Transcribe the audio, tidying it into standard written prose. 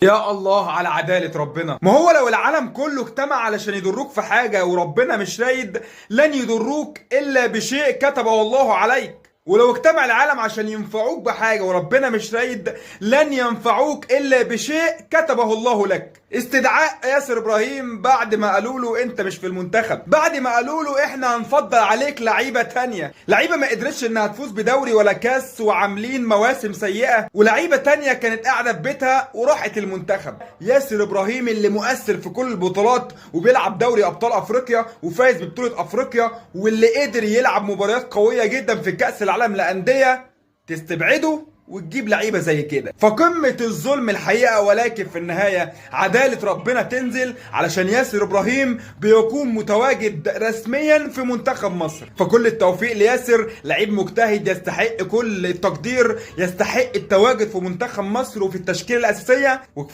يا الله على عدالة ربنا. ما هو لو العالم كله اجتمع علشان يضروك في حاجة وربنا مش رايد، لن يضروك إلا بشيء كتبه الله عليك. ولو اجتمع العالم عشان ينفعوك بحاجة وربنا مش رايد، لن ينفعوك إلا بشيء كتبه الله لك. استدعاء ياسر إبراهيم بعد ما قالوا له انت مش في المنتخب، بعد ما قالوا له احنا هنفضل عليك لعيبة تانية، لعيبة ما قدرتش انها تفوز بدوري ولا كاس وعاملين مواسم سيئة، ولعيبة تانية كانت قاعدة في بيتها وراحت المنتخب. ياسر إبراهيم اللي مؤثر في كل البطولات وبيلعب دوري أبطال أفريقيا وفايز ببطولة أفريقيا، واللي قدر يلعب مباريات قوية جدا في كأس العالم للأندية، تستبعده وتجيب لعيبة زي كده؟ فقمه الظلم الحقيقه. ولكن في النهاية عدالة ربنا تنزل علشان ياسر ابراهيم بيكون متواجد رسميا في منتخب مصر. فكل التوفيق لياسر، لعيب مجتهد يستحق كل التقدير، يستحق التواجد في منتخب مصر وفي التشكيلة الاساسية.